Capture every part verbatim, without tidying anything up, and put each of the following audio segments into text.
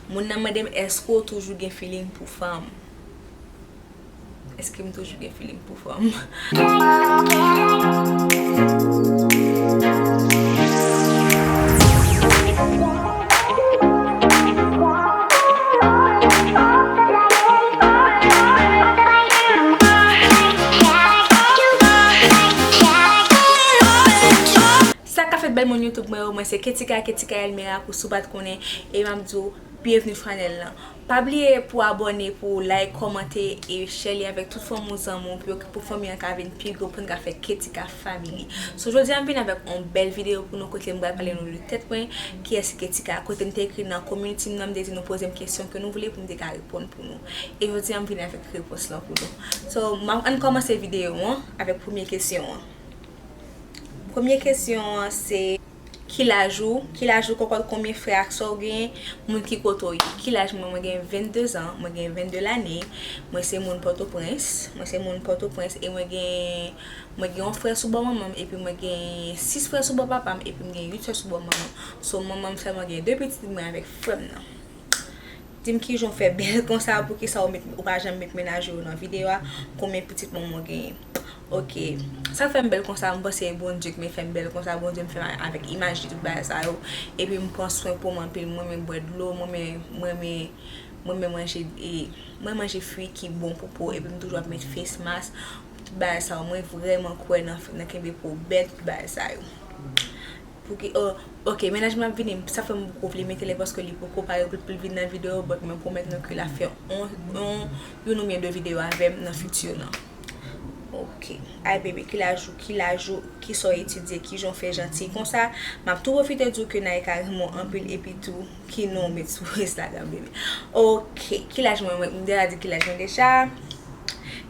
Moun nan mande m, èske w toujou gen feeling pou fanm? Èske m toujou gen feeling pou fanm? Sa k ap fèt, bèl moun YouTube mwen yo, mwen se Ketika, Ketika Elmera, pou si w pa t konnen, e m ap di w, byenvni sou chanèl lan. Pa bliye pou abòne, pou like, kòmante e share li avèk tout fanmi w, zanmi w, pou yo, pou fanmi an ka vin pi gwo, pou n ka fè Ketika Family. So, jodi a m vin avèk yon bèl videyo pou nou, kote m pral pale nou de tèt mwen, kiyès ki Ketika, kote m te ekri nan community m nan, m te di nou poze m kesyon ke nou vle pou m te ka reponn pou nou. E jodi a m vin avèk repons lan pou nou. So, m ap, ann kòmanse videyo an avèk premye kesyon an. Premye kesyon an se, ki laj ou? Ki laj ou, kòkòt, konbyen frè ak sè w genyen? Moun ki kote w ye? Ki laj mwen? Mwen gen vennde zan, mwen gen vennde lane. Mwen se moun Pòtoprens. Mwen se moun Pòtoprens e mwen gen, mwen gen yon frè sou bò manman m, epi mwen gen sis frè sou bò papa m, epi mwen gen uit sè sou bò manman m. So, manman m sèlman gen de pitit, mwen avèk frè m nan. Di m kijan w fè bèl konsa, poukisa w met, ou pa janm met menaj ou yo nan videyo a, konbyen pitit manman w genyen? Ok. Sa k fè m bèl konsa, m panse e Bondye ki fè m bèl konsa, Bondye m fè m avèk imaj li, tout bagay sa yo. Epi m pran swen po m anpil, m renmen bwè dlo, m renmen, m renmen, m renmen manje, e, m renmen manje fwi ki bon pou po, epi m toujou ap met face mask, tout bagay sa yo. Mwen vrèman kwè nan, nan kenbe po bèl, tout bagay sa yo. Pouki, oh, ok, menaj mwen ap vini, sa fè m poko vle mete l paske li poko pare pou, pou l vin nan videyo, but mwen pwomèt nou ke l ap fè on, on, youn oubyen de videyo avè m nan fiti lan. Ok. Ay, bebe, ki laj ou, ki laj ou, kisa w etidye, kijan w fè jantiy konsa? M ap tou pwofite di w ke Naïka renmen w anpil, epi tou, ki non w met sou Instagram, bebe? Ok, ki laj mwen, mwen, m deja di ki laj mwen deja.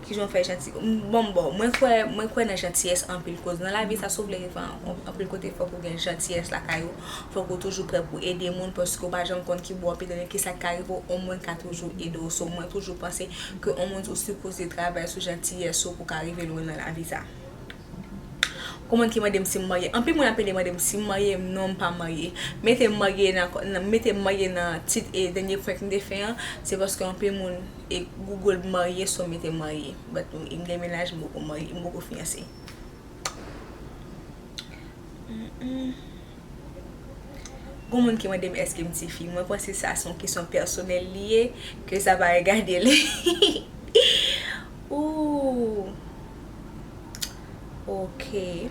Kijan w fè janti? M, bon, bon, mwen kwè, mwen kwè nan jantiyès anpil, koz nan lavi sa, si w vle rive an, anpil kote, fòk ou gen jantiyès lakay ou, fòk ou toujou prè pou ede moun, paske w pa janm konn ki bò w ap pete, kisa k ka rive w, yon moun ka toujou ede w. So, mwen toujou panse ke yon moun ou sipoze travay sou jantiyès ou pou w ka rive lwen nan lavi sa. Gon moun ki mande m si m marye. Anpil moun ap pede mande m si m marye, non, m pa marye. Mete marye nan, nan, mete marye nan tit e dènye prank m te fè an, se paske anpil moun e Google marye, so mete marye. But m gen menaj, m poko marye, m poko fiyanse. Mm-mm. Gon moun ki mande m èske m tifi. Mwen panse sa se yon kesyon pèsonèl li ye, ke sa pa regade l. Ooh. Ok.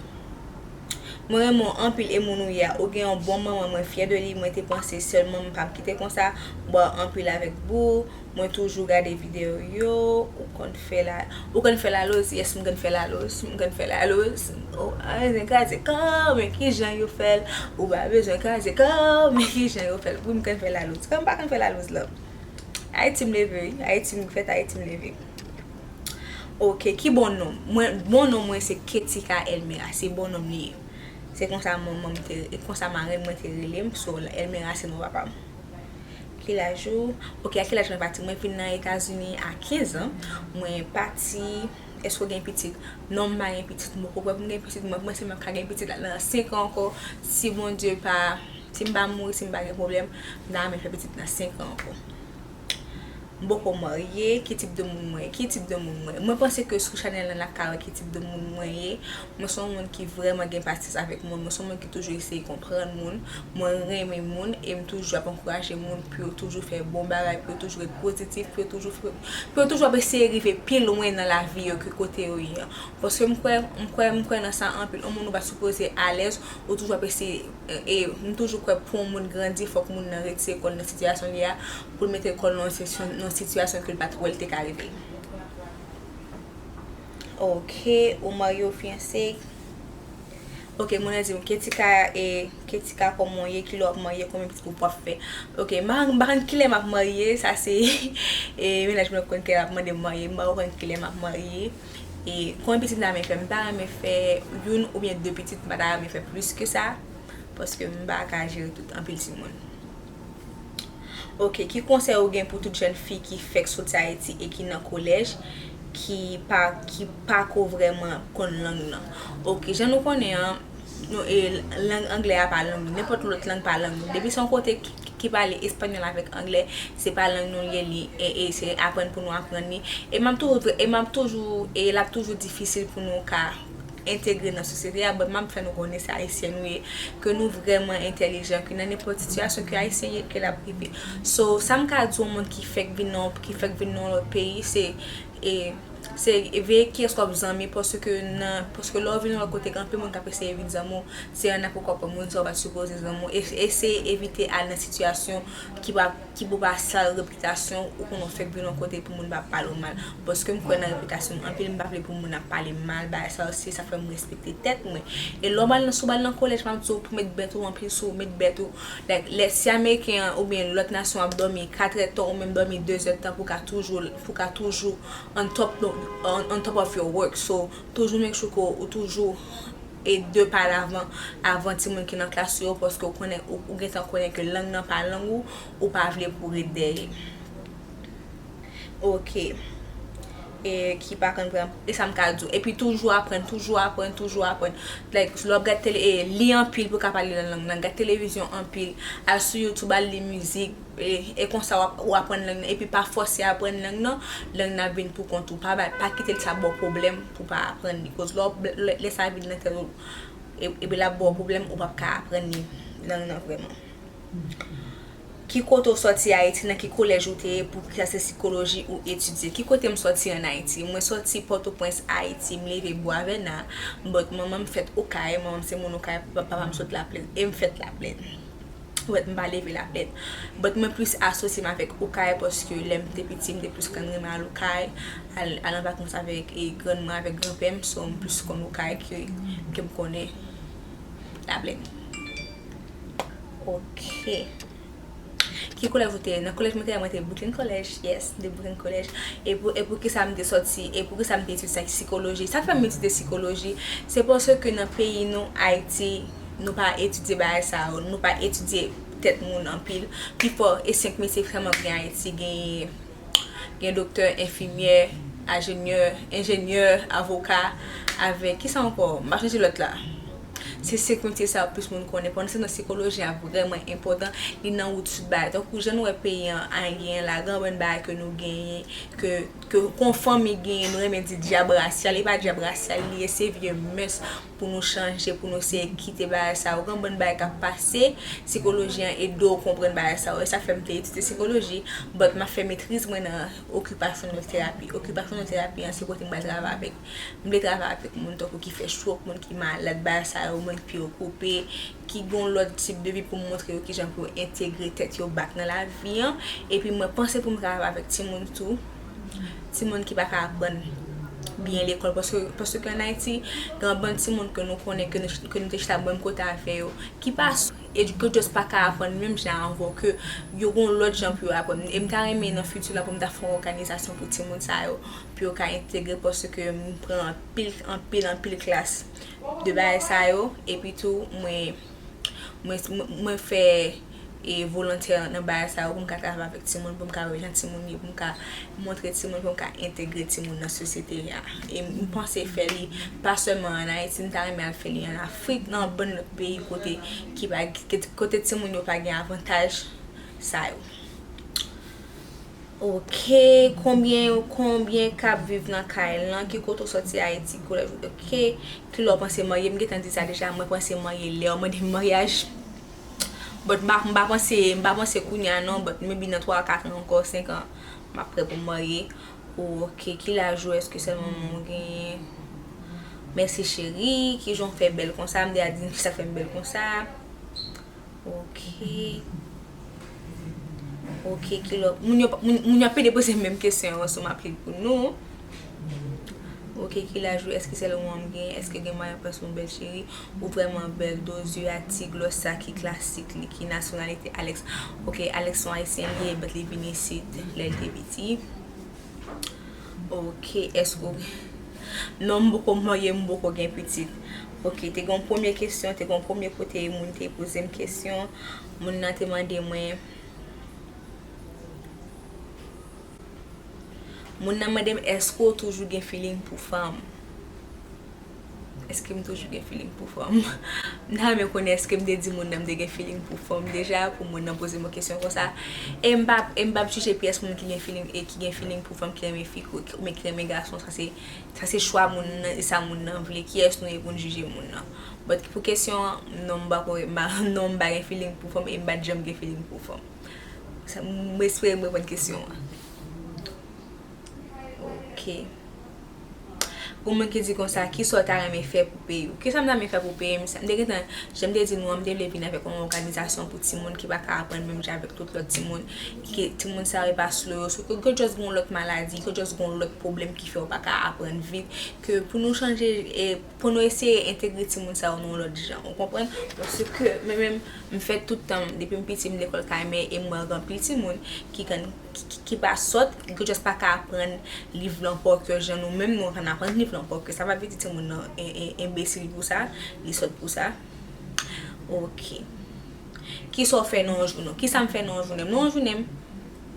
Mwen renmen w anpil e moun ou ye a. Ou gen yon bon manman, mwen fyè de li. Mwen te panse sèl manman pa m ki te konsa. M ba w anpil avèk bou. Mwen toujou gade videyo yo. Ou konn fè la, ou konn fè laloz? Yes, m konn fè laloz. M konn fè laloz. Oh, pa bezwen kraze kò w, men kijan yo fè l. Ou pa bezwen kraze kò w, men kijan yo fè l. Wi, m konn fè laloz. Kòm m pa konn fè laloz la. Ayiti m leve, wi. Ayiti m fèt, Ayiti m leve. Ok, ki bon non? Mwen, bon non mwen se Ketika Elmera. Se bon non m li ye. Se konsa manman m te, e konsa marenn mwen te rele m. So, Elmera se non papa m. Ki laj ou? Ok, a ki laj mwen pati? Mwen vin nan Etazini a kenz an. Mwen pati. Èske w gen pitit? Non, m pa gen pitit. M poko prè pou m gen pitit. Mwen panse m ap ka gen pitit la nan senk an ankò. Si Bondye pa, si m pa mouri, si m pa gen pwoblèm, m ta renmen fè pitit nan senk an ankò. M poko marye, ki tip de moun mwen ye? Ki tip de moun mwen ye? Mwen panse ke sou chanèl lan n ap ka wè ki tip de moun mwen ye. Mwen se yon moun ki vrèman gen pasyans avèk moun. Mwen se yon moun ki toujou eseye konprann moun. Mwen renmen moun e m toujou ap ankouraje moun pou yo toujou fè bon bagay, pou yo toujou ret pozitif, pou yo toujou fè, pou yo toujou ap eseye rive pi lwen nan lavi yo ke kote yo ye an. Paske m kwè, m kwè, m kwè nan sa anpil. Yon moun ou pa sipoze alèz, ou toujou ap eseye, e, e m toujou kwè pou yon moun grandi, fòk moun nan retire kò l nan sitiyasyon li a, pou l mete kò l nan yon sitiyasyon, nan yon sitiyasyon ke l pa t wè l te ka rive. Ok, ou marye, ou fiyanse? Ok, moun nan di m, Ketika, e, Ketika, kòman w ye? Kilè w ap marye? Konbyen pitit ou p ap fè? Ok, m pa, m pa konn kilè m ap marye, sa se, e, menaj mwen k konn kilè l ap mande m marye, m pa konn kilè m ap marye. E, konbyen pitit m ta renmen fè? M ta renmen fè youn oubyen de pitit, m pa ta renmen fè plis ke sa, paske m pa ka jere tout, anpil timoun. Ok, ki konsèy ou gen pou tout jèn fi ki fèk soti Ayiti e ki nan kolèj, ki pa, ki pa ko vrèman konn lang nan? Ok, jan nou konnen an, nou, e, lang anglè a pa lang nou, nenpòt lòt lang pa lang nou. Depi se yon kote ki, ki, ki pale espanyòl avèk anglè, se pa lang nou l ye li, e, e se aprann pou nou aprann li. E m ap toujou, e m ap toujou, e l ap toujou difisil pou nou ka entegre nan sosyete a, but m ap fè nou konnen se ayisyen nou ye, ke nou vrèman entèlijan, ke nan nenpòt sitiyasyon ke ayisyen ye, ke l ap rive. So, sa m ka di yon moun ki fèk vin nan, ki fèk vin nan yon lòt peyi, se, e, se veye kiyès w ap zanmi, paske nan, paske lè w vin yon lòt kote, gen anpil moun k ap eseye vin zanmi w, se annapre w ka pran moun sa w pa t sipoze zanmi w, e, eseye evite al nan sitiyasyon ki pa, ki pou pa sal repitasyon ou, konnen w fèk vin yon kote pou moun pa pale w mal. Paske m kwè nan repitasyon m anpil, m pa vle pou moun ap pale m mal, bagay sa yo, se sa fè m respekte tèt mwen. E lè w al nan, si w al nan kolèj, m ap di w pou met bèt ou anpil sou, met bèt ou. Like, lè si Ameriken an oubyen lòt nasyon ap dòmi kat è tan, ou menm dòmi de zè tan pou ka toujou, pou ka toujou on top, on, on top of your work. So, toujou make sure ke ou toujou e de pa lavan avan timoun ki nan klas ou yo, paske ou konnen, ou, ou gentan konnen ke lang nan pa lang ou, ou pa vle pou ret dèyè. Ok. E ki pa konn pran, e sa m ka di w. Epi toujou aprann, toujou aprann, toujou aprann. Like, lè w ap gad tele, e, li anpil pou w ka pale nan lang nan. Gad televizyon anpil. Al sou YouTube, al li mizik. E, e konsa w ap, w aprann lang nan. Epi pa fòse aprann lang nan. Lang nan ap vin pou kont ou. Pa bay, pa kite l sa ba w pwoblèm pou w pa aprann li. Koz lè w, lè, lè sa vin nan tèt ou, e, epi l ap ba w pwoblèm, ou p ap ka aprann li, lang nan vrèman. Ki kote w sòti Ayiti, nan ki kolèj ou te ye, poukisa se sikoloji ou etidye? Ki kote m sòti ann Ayiti? Mwen sòti Pòtoprens, Ayiti, m leve Bwavèna, but manman m fèt Okay, manman m se moun Okay, pa-, papa m sot Laplèn, e m fèt Laplèn. But m pa leve Laplèn. But mwen plis asosye m avèk Okay paske lè m te piti, m te plis konn renmen al Okay, al, al an vakans avèk, e, grann mwen avèk granpè m, so m plis konn Okay ke, ke m konnen Laplèn. Ok. Ki kolèj ou te ye? Nan kolèj mwen te ye, mwen te Brooklyn College. Yes, m te Brooklyn College. E pou, e poukisa m te sòti, e poukisa m te etidye sikoloji? Sa k fè m etidye sikoloji, se paske nan peyi nou, Ayiti, nou pa etidye bagay sa yo, nou pa etidye tèt moun anpil. Pifò e senk metye sèlman k gen Ayiti, gen, gen doktè, enfimyè, ajenyè, enjenyè, avoka, avèk, kisa ankò? M pa sonje lòt la. Se senk metye sa yo plis moun konnen. Pandan se tan sikoloji a vrèman enpòtan, li nan wout tout bagay. Tankou jan nou wè peyi an, an genyen la, gen yon bann bagay ke nou genyen, ke, ke kon fanmi genyen, nou renmen di dyab rasyal, e pa dyab rasyal li ye, se vye mès pou nou chanje, pou nou seye kite bagay sa yo. Gen yon bann bagay k ap pase, sikoloji an ede w konprann bagay sa yo. E sa fè m te etidye sikoloji, but m ap fè metriz mwen nan occupational therapy. Occupational therapy an, se kote m pral travay avèk, m vle travay avèk moun tankou ki fè stroke, moun ki malad, bagay sa yo, moun ki pi okoupe, ki gen yon lòt tip de vi pou m montre yo kijan pou yo entegre tèt yo back nan lavi an. Epi mwen panse pou m travay avèk timoun tou. Timoun ki pa ka aprann byen lekòl. Paske, paske ann Ayiti, gen yon bann timoun ke nou konnen, ke nou, ke nou te chita menm kote avè yo, ki pa s-, e ke just pa ka aprann menm jan avè w, ke yo gen yon lòt jan pou yo aprann. E m ta renmen nan fiti la pou m ta fè yon òganizasyon pou timoun sa yo, pou yo ka entegre, paske m pran anpil, anpil, anpil klas de bagay sa yo, epi tou, mwen, mwen, mwen, mwen fè, e, volontè nan bagay sa yo pou m ka travay avèk timoun, pou m ka wè jan timoun ye, pou m ka montre timoun, pou m ka entegre timoun nan sosyete a. E m panse fè li, pa sèlman ann Ayiti, m ta renmen al fè li ann Afrik, nan bann lòt peyi kote ki pa, kote timoun yo pa gen avantaj sa yo. Ok, konbyen, konbyen k ap viv nan kay lan? Ki kote w sòti Ayiti, kolèj ou? Ok, kilè w panse marye? M gentan di sa deja, mwen panse marye lè yo mande m maryaj. But m pa, m pa panse, m pa panse kounye a non, but maybe nan twa, kat an ankò, senk an, m ap prè pou m marye. Ok, ki laj ou? Èske sèl manman w genyen? Mèsi cheri, kijan w fè bèl konsa? M deja di n kisa k fè m bèl konsa. Ok. Ok, kilè moun yo, moun, moun yo ap pede poze m menm kesyon an, so m ap li l pou nou. Ok, ki laj ou? Èske sèl ou an m gen? Èske gen mwayen pase yon bèl cheri? Ou vrèman bèl, do zye a ti glòs sa ki klasik li, ki nasyonalite Alex? Ok, Alex se yon ayisyen li ye, but li vin isit lè l te piti. Ok, èske w, non, m poko marye, m poko gen pitit. Ok, te gen yon premye kesyon, te gen yon premye kote moun te poze m kesyon. Moun nan te mande mwen, moun nan mande m, èske w toujou gen feeling pou fanm? Èske m toujou gen feeling pou fanm? M ta renmen konnen èske m te di moun nan m te gen feeling pou fanm deja, pou moun nan poze m yon kesyon konsa. E m p ap, e m p ap jije pyès moun ki gen feeling, e ki gen feeling pou fanm, ki renmen fi, oubyen ki renmen gason, sa se, sa se chwa moun nan, e sa moun nan vle. Kiyès nou ye pou n jije moun nan? But pou kesyon an, non, m pa ko-, m pa, non, m pa gen feeling pou fanm, e m pa t janm gen feeling pou fanm. Sa, m espere m reponn kesyon an. Ok. Gon moun ki di konsa, "Kisa w ta renmen fè pou peyi w?" Kisa m ta renmen fè pou peyi m? M te gentan, jan m te di nou an, m te vle vin avèk yon òganizasyon pou timoun ki pa ka aprann menm jan avèk tout lòt timoun. Ki timoun sa yo pa slow yo, so ke yo just gon lòt maladi, yo just gon lòt pwoblèm ki fè yo pa ka aprann vit. Ke pou nou chanje, e pou nou eseye entegre timoun sa yo nan yon lòt jan, ou konprann? Paske mwen menm, m fè tout tan, depi m piti, m lekòl Kaymen, e m wè gen anpil timoun ki konn, ki, ki, ki pa sòt, ki just pa ka aprann liv lan pa kè jan nou menm nou konn aprann liv lan pa kè. Sa pa vle di timoun nan en, en, enbesil pou sa, li sòt pou sa. Ok. Kisa w fè nan yon jounen w? Kisa m fè nan yon jounen m? Nan yon jounen m,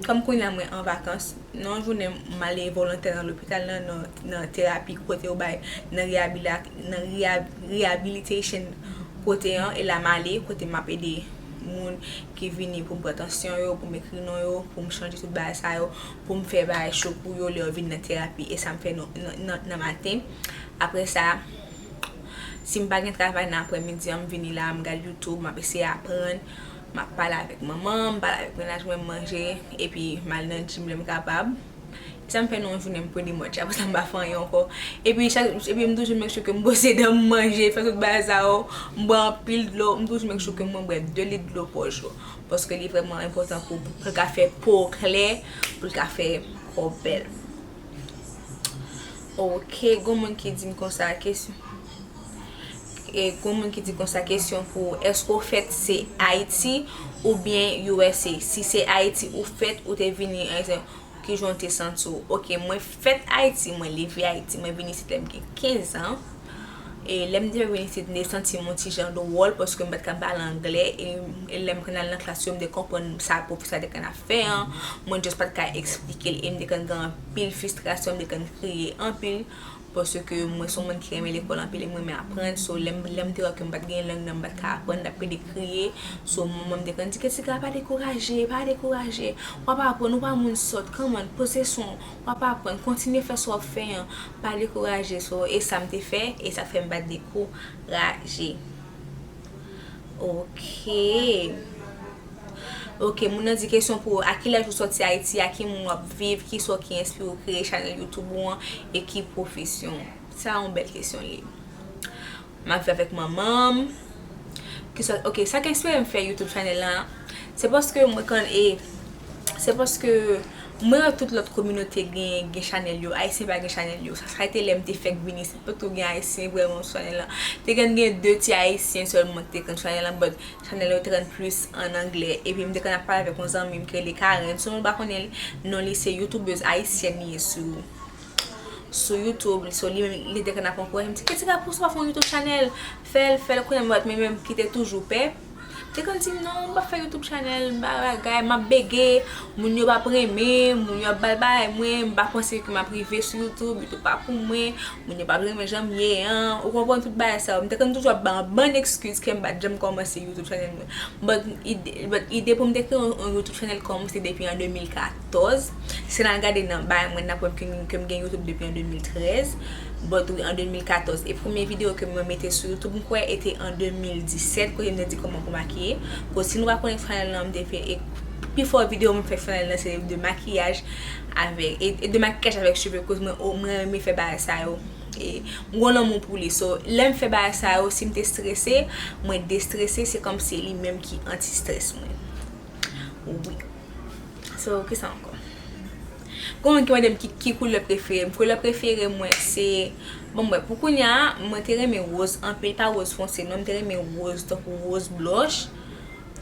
kòm kounye a mwen an vakans, nan yon jounen m, m ale volontè nan lopital lan, nan, nan terapi kote yo bay, nan reyabila-, nan reyab-, rehabilitation kote an, e la m ale, kote m ap ede moun ki vini pou m pran tansyon yo, pou m ekri non yo, pou m chanje tout bagay sa yo, pou m fè bagay cho pou yo lè yo vin nan terapi, e sa m fè nan, nan, nan, nan maten. Apre sa, si m pa gen travay nan aprèmidi an, m vini la, m gad YouTube, m ap eseye aprann, m ap pale avèk manman m, m pale avèk mennaj mwen, m manje, epi m al nan gym lè m kapab. Sa m fè nan yon jounen m pretty much. Apre sa, m pa fè anyen ankò. Epi, chak, epi m toujou make sure ke m bwose dan, m manje, fè tout bagay sa yo. M bwè anpil dlo. M toujou make sure ke mwen bwè de lit dlo pa jou. Paske li vrèman enpòtan pou, pou l ka fè po w klè, pou l ka fè kò w bèl. Ok, gon moun ki di m konsa, kesyon. E gon moun ki di konsa, kesyon pou ou, èske w fèt se Ayiti oubyen U S A? Si se Ayiti ou fèt, ou te vini, ki jan w te santi w? Ok, mwen fèt Ayiti, mwen leve Ayiti, mwen vin isit lè m gen kenz an. E lè m te vin isit, m te santi m yon ti jan dwòl paske m pa t ka pale anglè. E, e lè m konn al nan klas yo, m te konprann sa pwofesè a te konn ap fè an. Mwen just pa t ka eksplike l. E m te konn gen anpil fristrasyon, m te konn kriye anpil. Paske mwen se yon moun ki renmen lekòl anpil e mwen renmen aprann. So, lè m, lè m te wè ke m pa t gen lang nan, m pa t ka aprann, m t ap plede kriye. So, manman m te konn di, "Kessica, pa dekouraje, pa dekouraje. W ap aprann, ou pa moun sòt, come on, poze son, w ap aprann, kontinye fè sa w ap fè an, pa dekouraje." So, e sa m te fè, e sa fè m pa t dekouraje. Ok. Ok, moun nan di, kesyon pou ou, a ki laj ou sòti Ayiti, a ki moun w ap viv, kisa w ki enspire w kreye chanèl YouTube ou an, e ki pwofesyon w? Sa yon bèl kesyon li. M ap viv avèk manman m. Kisa, ok, sa ki enspire m fè YouTube chanèl lan, se paske mwen konn, e, se paske mwen wè tout lòt kominote gen, gen chanèl yo, Ayisyen pa gen chanèl yo. Sa, sa te lè m te fèk vini, se pa tou gen Ayisyen vrèman sou chanèl lan. Te konn gen de ti Ayisyen sèlman ki te konn chanèl lan, but chanèl yo te konn plis an anglè. Epi m te konn ap pale avèk yon zanmi m ki rele Karen. Si nou pa konnen l, non li se youtubèz ayisyèn li ye sou, sou YouTube. So li menm, li te konn ap ankouraje m, di, "Kessica, poukisa w pa fè yon YouTube chanèl? Fè l, fè l." Kounye a mwen menm ki te toujou pè, m te konn di, "Non, m p ap fè YouTube chanèl, m pa bagay, m ap bege, moun yo p ap renmen, moun yo ap bay bagay mwen, m pa panse ke m ap rive sou YouTube, YouTube pa pou mwen." Moun yo p ap renmen jan m ye an. Ou konprann tout bagay sa yo. M te konn toujou ap bay yon bann ekskiz ke m pa t janm kòmanse YouTube chanèl mwen. But ide, but ide pou m te kreye yon, yon YouTube chanèl kòmanse depi an de mil katòz. Si n al gade nan bagay mwen, n ap wè ke, ke m gen YouTube depi an de mil trèz. But wi, an de mil katòz. E premye videyo ke mwen mete sou YouTube, m kwè, e te an de mil disèt, kote m te di kòman pou makiye. Koz si nou pa konnen chanèl lan, m te fè, e pifò videyo mwen fè chanèl lan, se de makiyaj avèk, e, e de makiyaj avèk cheve, koz mwen, o, mwen renmen fè bagay sa yo. E m gon lanmou pou li. So, lè m fè bagay sa yo, si m te strese, mwen destrese, se kòmsi li menm ki anti-strès mwen. Wi. So, kisa ankò? Gon moun ki mande m ki, ki koulè prefere m. Koulè prefere mwen se, bon, mwen, pou kounye a, mwen te renmen woz anpil, pa woz fonse, non, m te renmen woz, tankou woz blanch.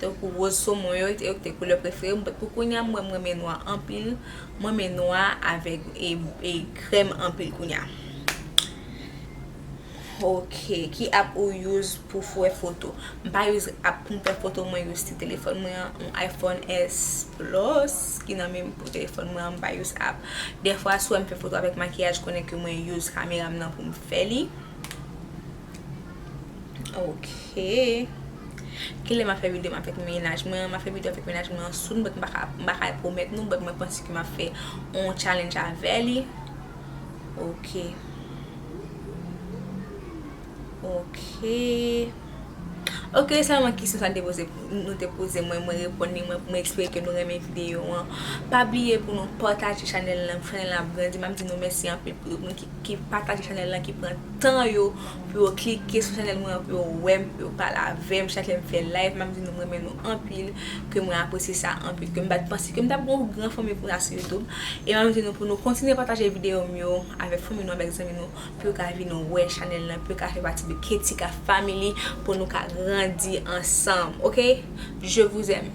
Tankou woz somon yo, yo te koulè prefere m, but pou kounye a, mwen, mwen renmen nwa anpil. Mwen renmen nwa avèk, e, e krèm anpil kounye a. Ok, ki app ou use pou fè foto? M pa use app pou m fè foto, mwen use ti telefòn mwen an, yon iPhone S Plus ki nan menm pou telefòn mwen an, m pa use app. Dèfwa, si w wè m fè foto avèk makiyaj, konnen ke mwen use kamera m nan pou m fè li. Ok. Kilè m ap fè videyo m avèk mennaj mwen an? M ap fè videyo avèk mennaj mwen an soon, but m pa ka, m pa ka pwomèt nou, but mwen panse ke m ap fè yon challenge avè li. Ok. Ok. Ok, sèlman kesyon sa nou te poze, nou te poze mwen, mwen reponn li, mwen, mwen eksplike ke nou renmen videyo an. Pa bliye pou nou pataje chanèl lan, chanèl lan ap grandi. M ap di nou mèsi anpil pou tout moun ki, ki pataje chanèl lan, ki pran tan yo pou yo klike sou chanèl mwen an, pou yo wè m, pou yo pale avè m chak lè m fè live. M ap di nou m renmen nou anpil, ke mwen apresye sa anpil, ke m pa t panse ke m t ap gen yon gran fanmi konsa sou YouTube. E m ap di nou pou nou kontinye pataje videyo m yo avèk fanmi nou, avèk zanmi nou, pou yo ka vin wè chanèl lan, pou yo ka fè pati de Ketika Family, pou nou ka grandi ansanm, ok? Je vous aime.